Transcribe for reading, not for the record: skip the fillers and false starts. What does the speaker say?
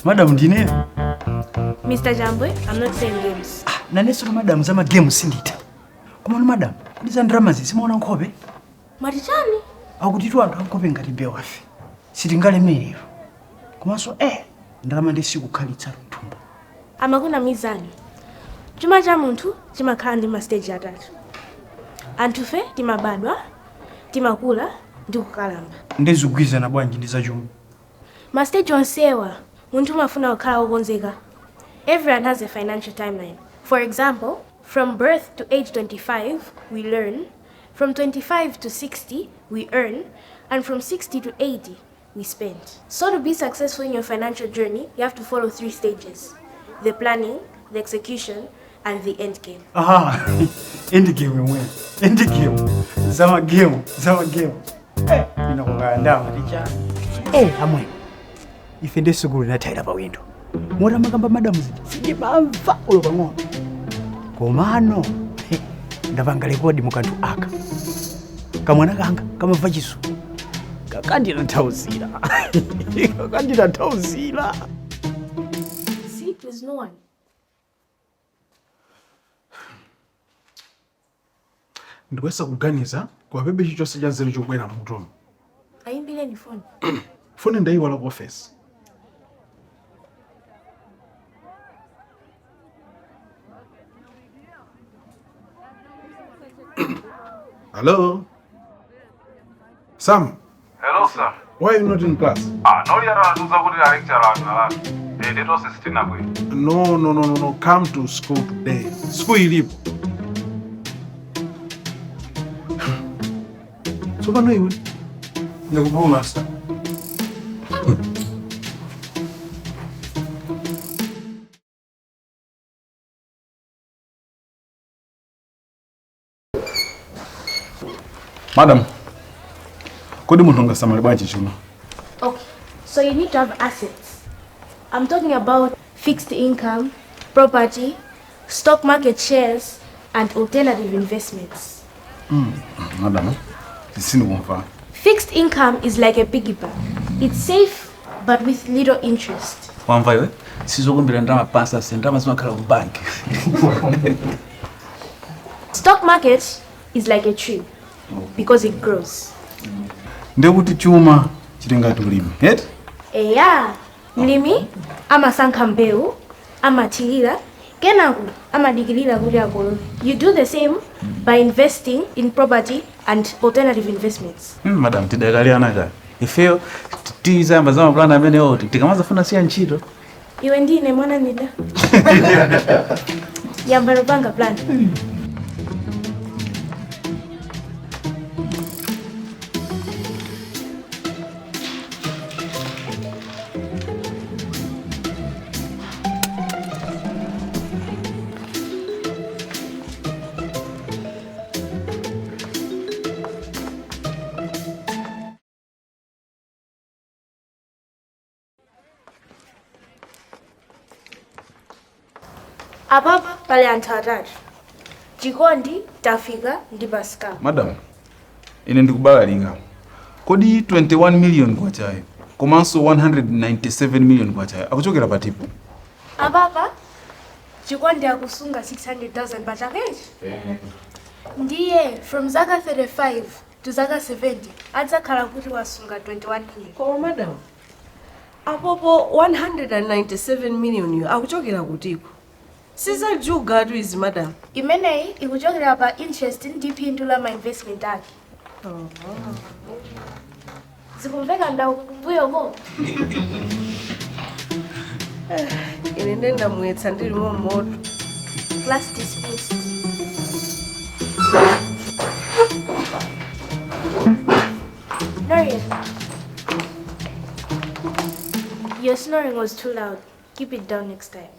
Madam Dine. Mr. Jambwe, I'm not playing games. Naneso madam zama games sindita. Kumano madam, kuliza drama zisimaona nkobe. Marichani? Akutitu anthu ankobe ngati mbewa afi. Sitingalemerewa. Komanso ndalama ndesi kukhalitsa mthumba. Amakuna mizani. Chuma cha munthu chimakhala ndi ma stage atatu. Anthufe timabadwa, timakula ndi kukalamba. Ndezigwizana bwanji ndi zachuma. Ma stage onsewa munthu umafuna kukhala wokonzeka. Everyone has a financial timeline. For example, from birth to age 25, we learn. From 25 to 60, we earn. And from 60 to 80, we spend. So to be successful in your financial journey, you have to follow 3 stages. The planning, the execution, and the end game. End game mwe. End game. Zama game. Inakunganda maticha. Amwe. Ife ndesugulu nathaira pa window. Mora makamba madam sijibamva uloka ngono. Komano. Ndavanga rekodi mukanthu aka. Kamwana kanga kamava chisu. Kakandira nthauzira. See, there's no one. Ndikwesa kuganiza kwa bebe chichonse cha nzeru chobwera mutono. Ayimbile ni phone. Phone ndayiwala ku office. Hello? Sam? Hello, sir. Why are you not in class? No, you are not lecture. No. Come to school today. School ilipo. So bano iwe? Ndakupha master. Madam, kodi munthu ngasamale bwanji chuma? Okay, so you need to have assets. I'm talking about fixed income, property, stock market shares, and alternative investments. Madam, sisini kumfa. Fixed income is like a piggy bank. It's safe, but with little interest. Wamva iwe? Sizokumbira ndama pasa sendama zimakhala ku bank. Stock market is like a tree because it grows. Ndekuti chuma chitengati ulimi. Yet? Eya, mlimi amasankha mbewu, amathirira, kenaku amadikirira kuti akolowe. You do the same by investing in property and alternative investments. Madam, tidakaliana kale. Ifeyo tizamba zama plan amene oti tikamaza funa siya ntchito. Iwe ndine mwana nida. Yamba lupanga plan. Ababa pale anthu atatu. Chikondi tafika ndi Pascal. Madam, ine ndikubalalika. Kodi 21 million kwachayo. Komanso 197 million kwachayo. Akuchokera patipo. Ababa Chikondi akusunga 600,000 pachakechi. Ndiye from zaka 35 to zaka 70 adzakhala kuti wasunga 21 million. Koma madam, apopo 197 million yu akuchokera kutiko. Siza juga atu izi madam. Imeneyi ikuchokera pa interest ndi phindu la ma investment ake. Zikumveka Kumbuyoko. Ine ndenda mwetsa ndili moto. Class dismissed. Norian. Your snoring was too loud. Keep it down next time.